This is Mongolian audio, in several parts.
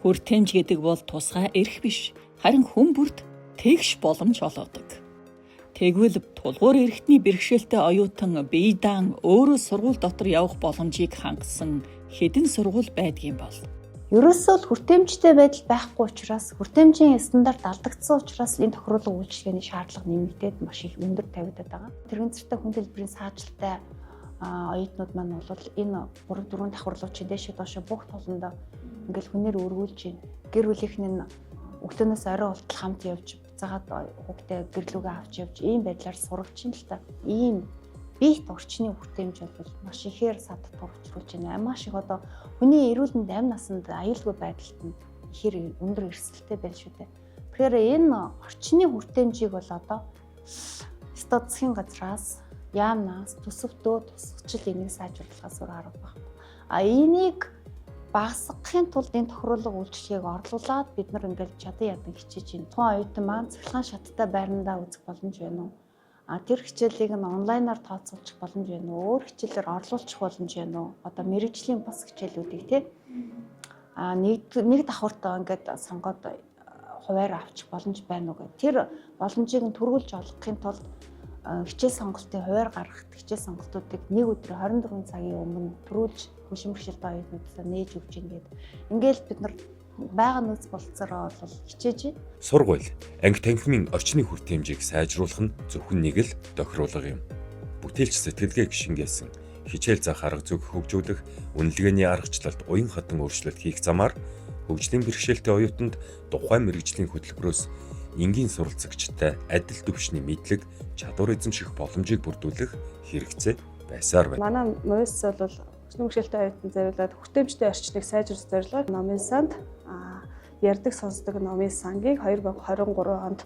Хүртээмж гэдэг бол тусгай эрх биш, харин хүн бүрт тэгш боломж олгодог. Тэгвэл тулгуур эрхтний бэрхшээлтэй оюутан бие даан өөрөө сургууль дотор явах боломжийг хангасан хэдэн сургууль байдгийн бол? Ерөөсөө л хүртээмжтэй байдал байхгүй учраас, хүртээмжийн стандарт алдагдсан учраас энэ тохируулга үйлчилгээний шаардлага нэмэгдээд маш их өндөр тавигдаад байгаа. Тэрэгэн зэрэгтэй хүн дэлбэрийн саажилттай оюутнууд маань бол энэ 3 4 давхарлуу чи дээшээ доошоо бүх толондоо ингээл хүнээр өргүүлж байна. Гэр бүлийнх нь өглөөнөөс орой болтол хамт явж буцаагаад хүүхдээ гэрлүүгээ авч явж ийм байдлаар сургаж чинь л та. Ийм биет орчны хүртээмж бол маш ихээр сад турчруулж байна. Маш их одоо хүний эрүүл мэнд амь насанд аюулгүй байдалд нь ихээр өндөр эрсдэлтэй байна шүү дээ. Тэгэхээр энэ орчны хүртээмжийг бол одоо ёстой засгийн газраас, яамнаас төсөвтөө тусгачил энийг сайжруулахаас өөр арга байхгүй. А энийг багасгахын тулд энэ тохируулга үйлчилгээг орлуулад бид нар ингээл чадан ядан хичээж байна. Тухайн оюутан маань цахилгаан шаттай байрандаа үзэх боломж байна уу? А тэр хичээлийг нь онлайнаар тооцоолчих боломж байна уу? Өөр хичээлээр орлуулчих боломж байна уу? Одоо мэрэгжлийн бус хичээлүүдийг тий. А нэг нэг давхартаа ингээд сонгоод хувиар авчих боломж байна уу гэх. Тэр боломжийг нь түргүүлж олгохын тулд хичээл сонголтын хувиар гаргах хичээл сонголтуудыг нэг өдөр 24 цагийн өмнө түрүүлж хөгжим бэрхшээлтэй оюутнуудаа нээж өгч ийн гэдэг. Ингээл бид нар байгаа нөөц болцоороо бол хичээж байна. Сургууль анги танхимын орчны хүртээмжийг сайжруулах нь зөвхөн нэг л тохируулга юм. Бүтээлч сэтгэлгээг шингээсэн хичээл заах арга зүйг хөгжүүлэх, үнэлгээний аргачлалд уян хатан өөрчлөлт хийх замаар хөгжлийн бэрхшээлтэй оюутанд тухайн мэргэжлийн хөтөлбөрөөс энгийн суралцагчтай адил түвшний мэдлэг, чадвар эзэмших боломжийг бүрдүүлэх хэрэгцээ байсаар байна. Манай МУИС бол хөгжлийн бэрхшээлтэй оюутанд зориулаад хүртээмжтэй орчныг сайжруулах зорилгоор номын санд ярьдаг сонсдог номын сангийг 2023 онд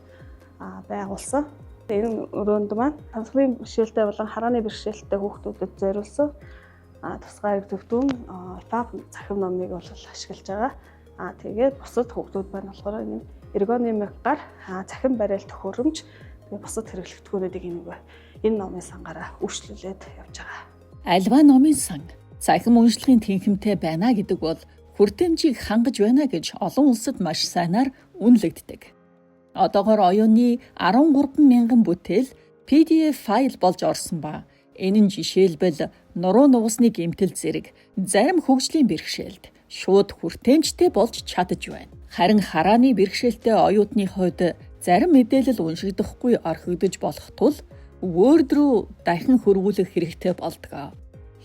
байгуулсан. Энэ өрөөнд маань сонсголын бэрхшээлтэй болон харааны бэрхшээлтэй хүүхдүүдэд зориулсан тусгай зөвдөн EPUB цахим номыг бол ашиглаж байгаа. Тэгээд бусад хүүхдүүд маань болохоор энэ эргономик гар цахим барайл төхөөрөмж, тэгээ бусад хэрэглэгдэхүүнүүдийг энэ номын сангаараа үйлчлүүлээд явж байгаа. Альва номын сан цахим уншлагын тэнхимтэй байна гэдэг бол хүртээмжийг хангаж байна гэж олон улсад маш сайнаар үнэлэгддэг. Одоогоор оюуны 13 мянган бүтээл PDF файл болж орсон ба энэ нь жишээлбэл нуруу нугасны гэмтэл зэрэг зарим хөгжлийн бэрхшээлд шууд хүртээмжтэй болж чадаж байна. Харин харааны бэрхшээлтэй оюутны хувьд зарим мэдээлэл уншигдахгүй орхигдож болох тул Word руу дахин хөрвүүлэх хэрэгтэй болдог.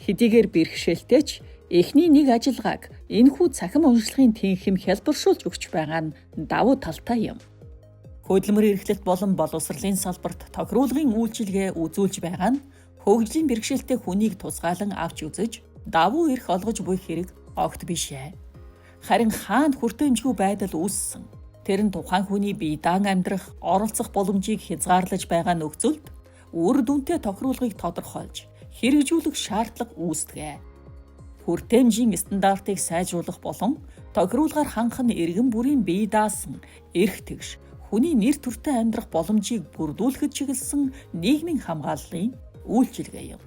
Хэдийгээр бэрхшээлтэй ч эхний нэг ажиллагааг энэхүү цахим уншлагын тэнхим хялбаршуулж өгч байгаа нь давуу талтай юм. Хөдөлмөр эрхлэлт болон боловсролын салбарт тохируулгын үйлчилгээ үзүүлж байгаа нь хөгжлийн бэрхшээлтэй хүнийг тусгаалan авч үзэж давуу эрх олгож буй хэрэг огт биш ээ. Харин хаана хүртээмжгүй байдал үүссэн, тэр нь тухайн хүний бие даан амьдрах, оролцох боломжийг хязгаарлаж байгаа нөхцөлд үр дүнтэй тохируулгыг тодорхойлж хэрэгжүүлэх шаардлага үүсдэг. Хүртээмжийн стандартыг сайжруулах болон тохируулгаар хангах нь иргэн бүрийн бие даасан эрх тэгш хүний нэр төртэй амьдрах боломжийг бүрдүүлэхэд чиглэсэн нийгмийн хамгааллын үйлчилгээ юм.